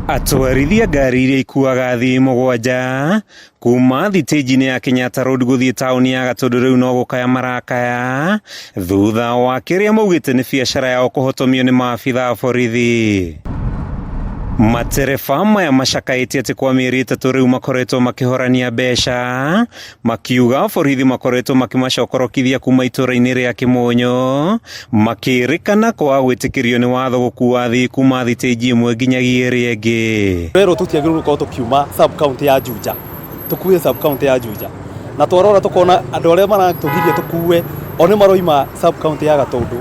Atwarithia ngari iria ikuaga athii 7 kuma thitĩnji-inĩ ya Kenyatta Road gũthiĩ taũni ya Gatũndũ rĩu no gũkaya marakaya thutha wa kĩrĩa maugĩte nĩ biacara yao kũhotomio nĩ maabitha a borithi. Matereba maya macakaĩte atĩ kwa mĩeri 3 rĩu makoretwo makĩhorania mbeca makiuga borithi makoretwo makĩmacokorokithia kuma itũra-inĩ rĩa Kĩmũnyũ makĩrĩkana kwaga gwĩtĩkĩrio nĩ watho gũkua athii kuma thitĩnji ĩmwe nginyagia ĩrĩa ĩngĩ. Werũ tũtiagĩrĩirwo gũkorwo tũkiuma sub county ya Juja tũkue sub county ya Juja na twarora tũkona andũ arĩa maratũgiria tũkue o nĩ maroima sub county ya Gatũndũ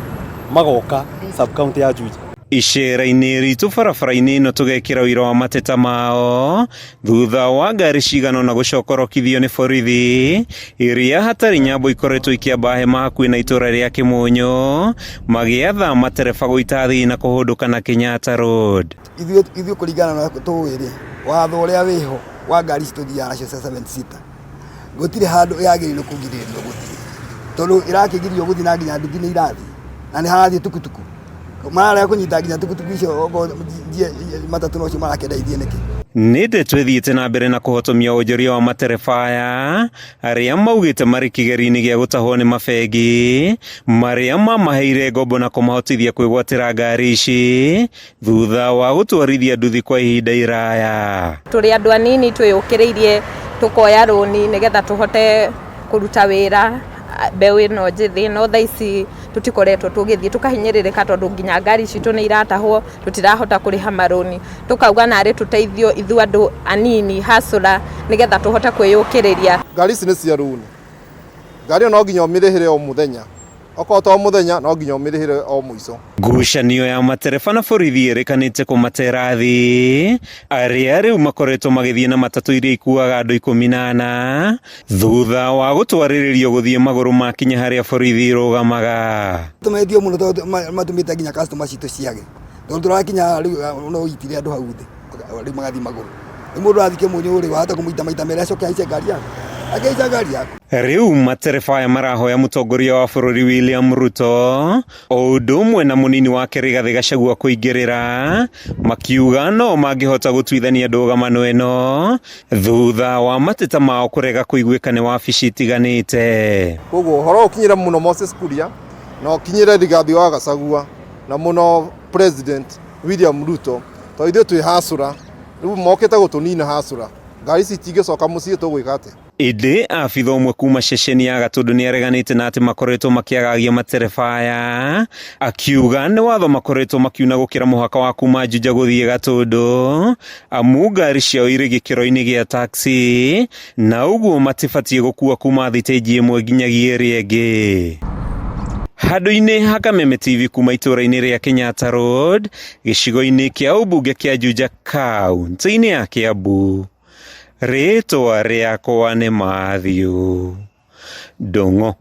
magoka sub county ya Juja. Icera-inĩ ritũ barabara-inĩ ĩno tũgekĩra ũira wa mateta mao thutha wa ngari cigana ũna gũcokorokithio nĩ borithi iria hatarĩ nyambo ikoretwo ikĩamba hema hakuhĩ na itũra rĩa Kĩmũnyũ magĩatha matereba gũita athii na kũhũndũka na Kenyatta Road. Ithuĩ kũringana na tũĩ rĩ, watho ũrĩa wĩho wa ngari ici tũthiaga nacio cia 7 seater gũtirĩ handũ yagĩrĩirwo kũgirĩrĩrio gũthiĩ tondũ ĩrakĩgirio gũthiĩ na nginya nduthi nĩ irathiĩ na nĩ harathiĩ tukutuku mararega kũnyita nginya tukutuku icio okorwo matatũ nocio marakĩenda ithiĩ nĩkĩ. Nĩ ndeto ĩthiĩte na mbere na kũhotomia wonjoria wa matereba aya arĩa maugĩte marĩ kĩgerio-inĩ gĩa gũtahwo nĩ mabengi marĩa mamaheire ngombo na kũmahotithia kwĩgwatĩra ngari ici thutha wa gũtwarithia nduthi kwa ihinda iraya. Tũrĩ andũ anini twĩyũkĩrĩirie tũkoya rũni nĩgetha tũhote kũruta wĩra mbeũ ĩno njĩthĩ, no thaa ici tũtikoretwo tũgĩthiĩ tũkahinyĩrĩrĩka tondũ nginya ngari citũ nĩ iratahwo, tũtirahota kũrĩha marũni, tũkauga narĩ tũteithio ithuĩ andũ anini hustler nĩgetha tũhote kwĩyũkĩrĩria. Ngari ici nĩ cia rũni, ngari ĩyo no nginya ũmĩrĩhĩre o mũthenya, okorwo to mũthenya no nginya ũmĩrĩhĩre o mũico. Ngucanio ya matereba na borithi ĩrĩkanĩte kũmatera thĩ arĩa rĩu makoretwo magĩthiĩ na matatũ iria ikuaga andũ 14 thutha wa gũtwarĩrĩrio gũthiĩ magũrũ makinya harĩa borithi irũgamaga. Tũmetio mũno tondũ matũmĩte nginya customer citũ ciage tondũ tũrakinya rĩu no ũitire andũ hau thĩ rĩu magathiĩ magũrũ. Rĩu mũndũ athiĩ Kĩmũnyũ rĩ, wahota kũmũita maita merĩ acoke ahaice ngari yaku, akĩhaica ngari yaku. Rĩu matereba aya marahoya mũtongoria wa bũrũri William Ruto o ũndũ ũmwe na mũnini wake Rigathĩ Gachagua kũingĩrĩra makiuga no mangĩhota gũtuithania ndũgamano ĩno thutha wa mateta mao kũrega kũiguĩka nĩ wabici itiganĩte. Koguo ũhoro ũkinyĩre mũno Moses Kuria na ũkinyĩre Rigathĩ wa Gachagua na mũno President William Ruto tondũ ithuĩ twĩ hacũra rĩu mokĩte gũtũnina hacũra, ngari ici itingĩcoka mũciĩ tũgwĩka atĩa? Ĩndĩ abitha ũmwe kuma ceceni ya Gatũndũ nĩ areganĩte na atĩ makoretwo makĩagagia matereba aya akiuga nĩ watho makoretwo makiuna gũkĩra mũhaka wa kuma Juja gũthiĩ Gatũndũ amu ngari ciao irĩ gĩkĩro-inĩ gĩa taxi na ũguo matibatiĩ gũkua kuma thitĩnji ĩmwe nginyagia ĩrĩa ĩngĩ. Handũ-inĩ ha Kameme TV kuma itũra-inĩ rĩa Kenyatta Road gĩcigo-inĩ kĩa ũmbunge kĩa Juja kaunti-inĩ ya Kiambu, rĩtwa rĩakwa nĩ Matthew Ndung'u.